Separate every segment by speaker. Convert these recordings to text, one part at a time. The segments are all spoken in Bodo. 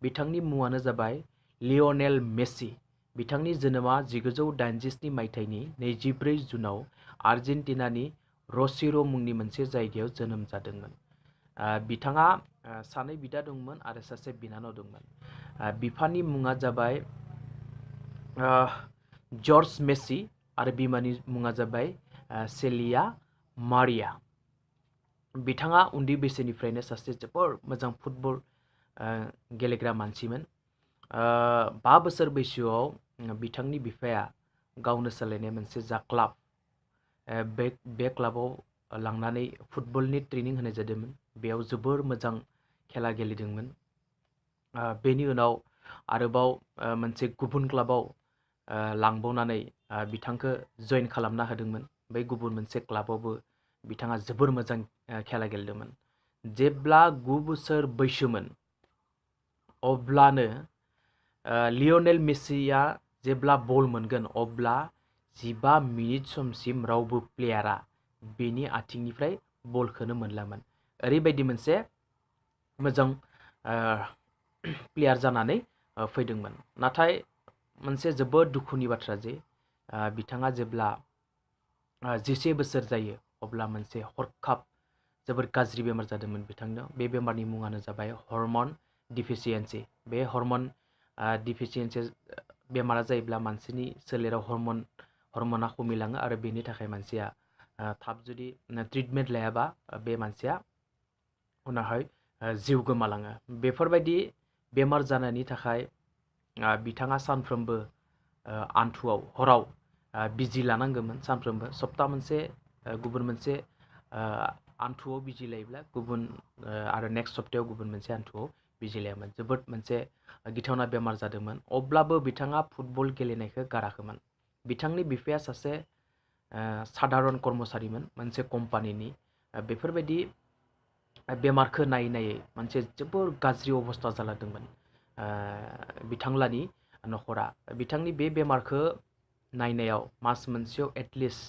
Speaker 1: बिथांनि मुङानो जाबाय लियनेल मेसि। बिथांनि जोनोमा 1987 मायथाइनि 24 जुनाव आर्जेन्टिनानि रसिरो मुंनि मोनसे जायगायाव जोनोम जादोंमोन। बिथाङा सानै बिदा दंमोन आरो सासे बिनानाव दंमोन। बिफानि मुङा जाबाय जर्ज मेसि आरो बिमानि मुङा जाबाय सेलिया मारिया। बिथाङा उन्दै बैसोनिफ्रायनो सासे जोबोर मोजां फुटबल गेलेग्रा मानसिमोन। 5 बोसोर बैसोआव बिथांनि बिफाया गावनो सालायनाय मोनसे जा क्लाब बे क्लाबाव लांनानै फुटबलनि ट्रेनिं होनाय जादोंमोन। बेयाव जोबोर मोजां खेला गेलेदोंमोन। बेनि उनाव आरोबाव मोनसे गुबुन क्लाबाव लांबावनानै बिथांखौ जइन खालामना होदोंमोन। बै गुबुन मोनसे क्लाबावबो बिथाङा जोबोर मोजां खेला गेलेदोंमोन। जेब्ला 9 बोसोर बैसोमोन अब्लानो लियनेल मेसिया जेब्ला बल मोनगोन अब्ला 15 मिनिट समसिम रावबो प्लेयारा बेनि आथिंनिफ्राय बलखौनो मोनलामोन। ओरैबायदि मोनसे मोजां प्लेयार जानानै फैदोंमोन। नाथाय मोनसे जोबोद दुखुनि बाथ्रा जे बिथाङा जेब्ला 11 बोसोर जायो अब्ला मोनसे हरखाब जोबोर गाज्रि बेमार जादोंमोन बिथांनो। बे बेमारनि मुङानो जाबाय हरमन डिफिसियेन्सि। बे हरमन डिफिसियेन्सि बेमारा जायोब्ला मानसिनि सोलेराव हरमना खमिलाङो आरो बेनि थाखाय मानसिया थाब जुदि ट्रिटमेन्ट लायाबा बे मानसिया उनावहाय जिउ गोमालाङो। बेफोरबायदि बेमार जानायनि थाखाय बिथाङा सानफ्रोमबो आन्थुआव हराव बिजि लानांगौमोन। सानफ्रोमबो सप्ता मोनसे गुबुन मोनसे आन्थुआव बिजि लायोब्ला गुबुन आरो नेक्स्ट सप्तायाव गुबुन मोनसे आन्थुआव बिजि लायामोन। जोबोद मोनसे गिथावना बेमार जादोंमोन। अब्लाबो बिथाङा फुटबल गेलेनायखौ गाराखैमोन। बिथांनि बिफाया सासे साधारन कर्मचारिमोन मोनसे कम्पानिनि। बेफोरबायदि बेमारखौ नायै नायै मोनसे जोबोर गाज्रि अबस्था जालांदोंमोन बिथांलानि न'खरा। बिथांनि बे बेमारखौ नायनायाव मास मोनसेयाव एटलिस्ट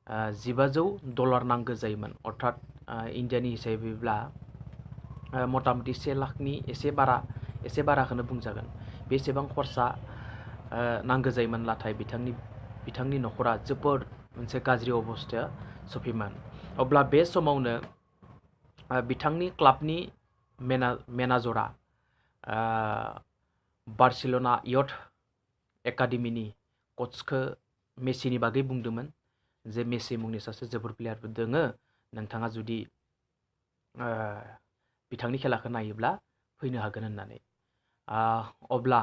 Speaker 1: $1500 नांगौ जायोमोन। अर्थात इन्डियानि हिसाबैब्ला मथा मथि 1 लाखनि एसे बाराखौनो बुंजागोन। बेसेबां खरसा नांगौ जायोमोन। नाथाय बिथांनि न'खरा जोबोर मोनसे गाज्रि अबस्थायाव सफैयोमोन। अब्ला बे समावनो बिथांनि क्लाबनि मेनेजरा बार्सिल'ना यथ एकाडेमिनि कचखौ मेसिनि बागै बुंदोंमोन जे मेसि मुंनि सासे जोबोर प्लेयारबो दोङो, नोंथाङा जुदि बिथांनि खेलाखौ नायोब्ला फैनो हागोन होननानै। अब्ला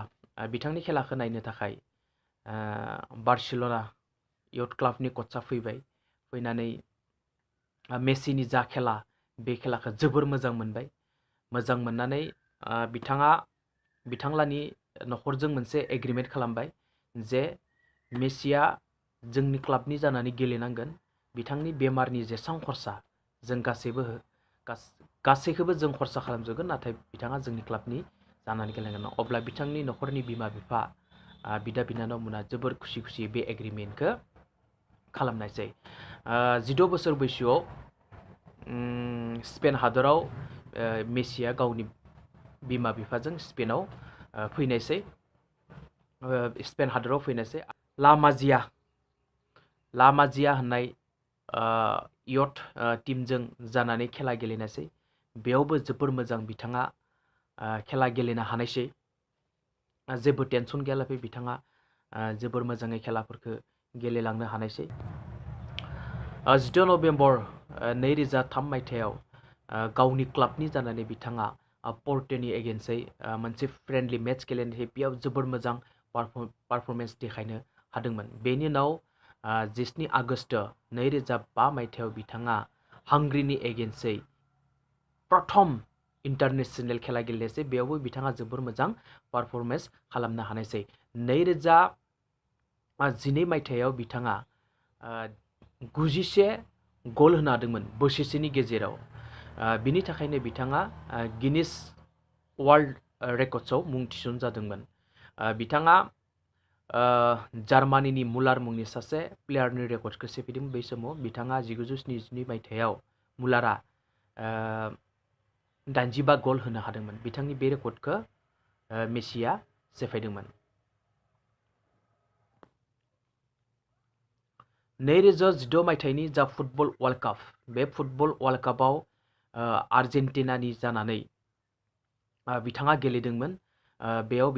Speaker 1: बिथांनि खेलाखौ नायनो थाखाय बार्सिल'ना यथ क्लाबनि कचआ फैबाय। फैनानै मेसिनि जा खेला बे खेलाखौ जोबोर मोजां मोनबाय। मोजां मोननानै बिथांलानि न'खरजों मोनसे एग्रिमेन्ट खालामबाय जे मेसिया जोंनि क्लाबनि जानानै गेलेनांगोन। बिथांनि बेमारनि जेसां खरसा जों गासैखौबो जों खरसा खालामजोबगोन, नाथाय बिथाङा जोंनि क्लाबनि जानानै गेलेनांगोन। अब्ला बिथांनि न'खरनि बिमा बिफा बिदा बिनानावमोना जोबोर खुसि खुसि बे एग्रिमेन्टखौ खालामनायसै। 16 बोसोर बैसोआव स्पेन हादराव मेसिया गावनि बिमा बिफाजों स्पेनाव फैनायसै। स्पेन हादराव फैनायसै। लामाजिया होननाय यथ टीमजों जानानै खेला गेलेनायसै। बेयावबो जोबोर मोजां बिथाङा खेला गेलेनो हानायसै। जेबो टेनसन गैयालाफै बिथाङा जोबोर मोजाङै खेलाफोरखौ गेलेलांनो हानायसै। 16 नभेम्बर 2003 मायथाइयाव गावनि क्लाबनि जानानै बिथाङा पर्टोनि एगेन्स्टै मोनसे फ्रेन्डलि मेच गेलेनाय, बेयाव जोबोर मोजां पारफरमेन्स देखायनो हादोंमोन। बेनि उनाव 17 आगस्ट 2005 मायथाइयाव बिथाङा हांगारिनि एगेन्स्टै प्रथम इन्टारनेशनेल खेला गेलेनायसै। बेयावबो बिथाङा जोबोर मोजां पारफरमेन्स खालामनो हानायसै। 2012 मायथाइयाव बिथाङा 91 गल होनो हादोंमोन बोसोरसेनि गेजेराव। बिनि थाखायनो बिथाङा गिनिस वर्ल्ड रेकर्डसआव मुं थिसनजादोंमोन। बिथाङा जार्मानिनि मुलार मुंनि सासे प्लेयारनि रेकर्डखौ सेफायदोंमोन। बै समाव बिथाङा 1972 मायथाइयाव मुलारा 85 गल होनो हादोंमोन। बिथांनि बे रेकर्डखौ मेसिया सेफायदोंमोन। 2016 मायथाइनि जा फुटबल वर्ल्ड काप, बे फुटबल वर्ल्ड कापाव आर्जेन्टिनानि जानानै बिथाङा गेलेदोंमोन। बेयाव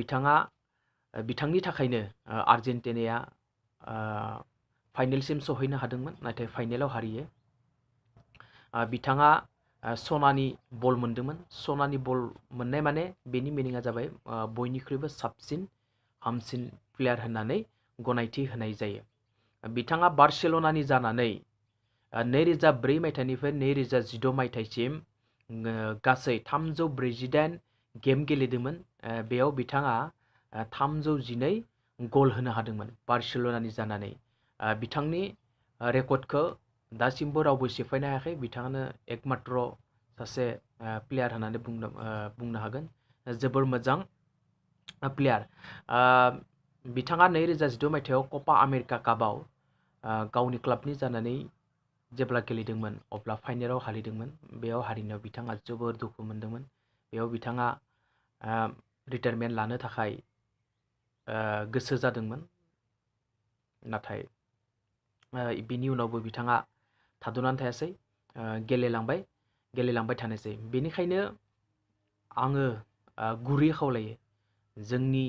Speaker 1: बिथांनि थाखायनो आर्जेन्टिनाया फाइनेलसिम सहैनो हादोंमोन, नाथाय फाइनेलाव हारियो। बिथाङा सनानि बल मोनदोंमोन। सनानि बल मोननाय माने बेनि मिनिङा जाबाय बयनिख्रुइबो साबसिन हामसिन प्लेयार होननानै गनायथि होनाय जायो। बिथाङा बार्सिल'नानि जानानै 2004 मायथाइनिफ्राय 2016 मायथाइसिम गासै 348 गेम गेलेदोंमोन। बेयाव बिथाङा 312 गल होनो हादोंमोन बार्सिल'नानि जानानै। बिथांनि रेकर्डखौ दासिमबो रावबो सेफायनो हायाखै। बिथाङानो एकमात्र सासे प्लेयार होननानै बुंनो हागोन। जोबोर मोजां प्लेयार। बिथाङा 2016 मायथाइयाव कपा आमेरिका कापआव गावनि क्लाबनि जानानै जेब्ला गेलेदोंमोन अब्ला फाइनेलाव हारिदोंमोन। बेयाव हारिनायाव बिथाङा जोबोर दुखु मोनदोंमोन। बेयाव बिथाङा रिटायारमेन्ट लानो थाखाय गोसो जादोंमोन, नाथाय बिनि उनावबो बिथाङा थाद'नानै थायासै, गेलेलांबाय थानोसै। बेनिखायनो आङो गुरै खावलायो जोंनि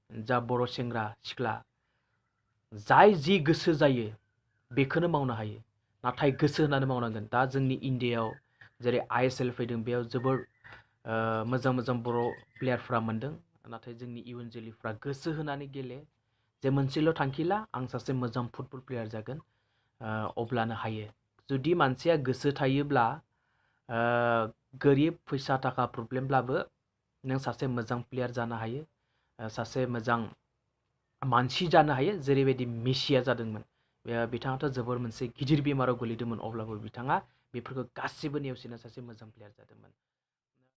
Speaker 1: जा बर' सेंग्रा सिख्ला, जाय जि गोसो जायो बेखौनो मावनो हायो, नाथाय गोसो होनानै मावनांगोन। दा जोंनि इण्डियायाव जेरै ISL फैदों, बेयाव जोबोर मोजां मोजां बर' प्लेयारफ्रा मोनदों, नाथाय जोंनि इयुन जोलैफ्रा गोसो होनानै गेले, जे मोनसेल' थांखि ला, आं सासे मोजां फुटबल प्लेयार जागोन, अब्लानो हायो। जुदि मानसिया गोसो थायोब्ला गोरिब फैसा थाखा प्रब्लेमब्लाबो नों सासे मोजां प्लेयार जानो हायो, सासे मोजां मानसि जानो हायो, जेरैबायदि मेसिया जादोंमोन। बिथाङाथ' जोबोर मोनसे गिदिर बेमाराव गोलैदोंमोन, अब्लाबो बिथाङा बेफोरखौ गासिबो नेवसिना सासे मोजां प्लेयार जादोंमोन।